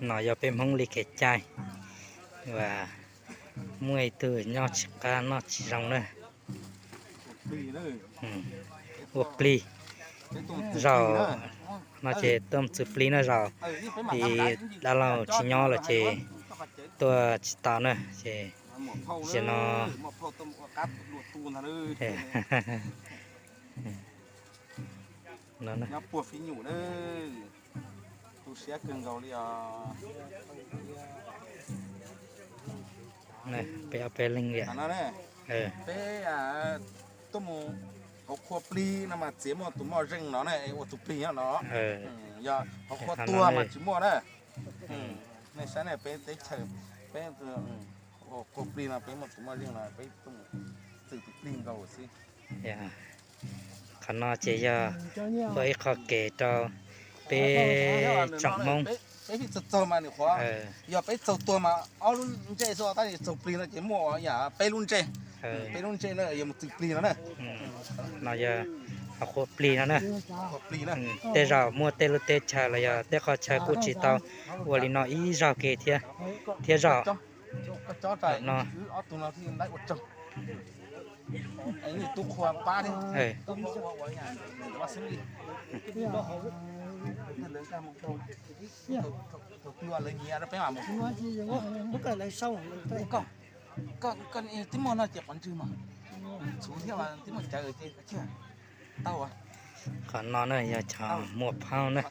No yog peb Hmoob li kev cai, uas muaj ib tug nyob tsis qab noj tsis zoo na. Ua plig zaum no ces tuaj txwv plig na, zaum dab laug tsis nyob los ces tuaj tsis tau na ces zaum no. Peb ob peb leeg li. Peb tuaj mus hauv qhua plig no mas txiav muaj tus moj zeej no na, ua tus plig no. Yog hauv qhua tuag mas tsis muaj na. Nej saib ne, peb teb chaws, peb qhua plig no peb muaj tus moj zeej no peb tuaj mus txwv tus plig nkaus xwb. Qhov no ces yog ua ib qho kev rau peb tsoom Hmoob. Yog peb txaug tuag mas ob lub ntsej xwb, tab sis txaug plig no ces muaj yam peb lub ntsej. Peb lub ntsej no yog mus txwv plig no na. No yog hauv qhua plig no na. Tej zaum muaj tej lub teb chaws los yog tej qhov chaw kuj tsis tau ua li no ib zaug kiag thiab, thiab zaum no. Qhov no na yog cov muam phauj na.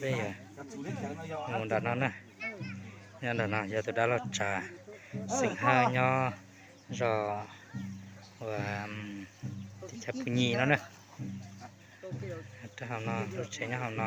Peb mus nram no na, nyob nram no yog tus dab laug Tsav, xeem Hawj, nyob zos uas teb chaws Phu Nyi no na. Rau hauv no, lub tsev nyob hauv no.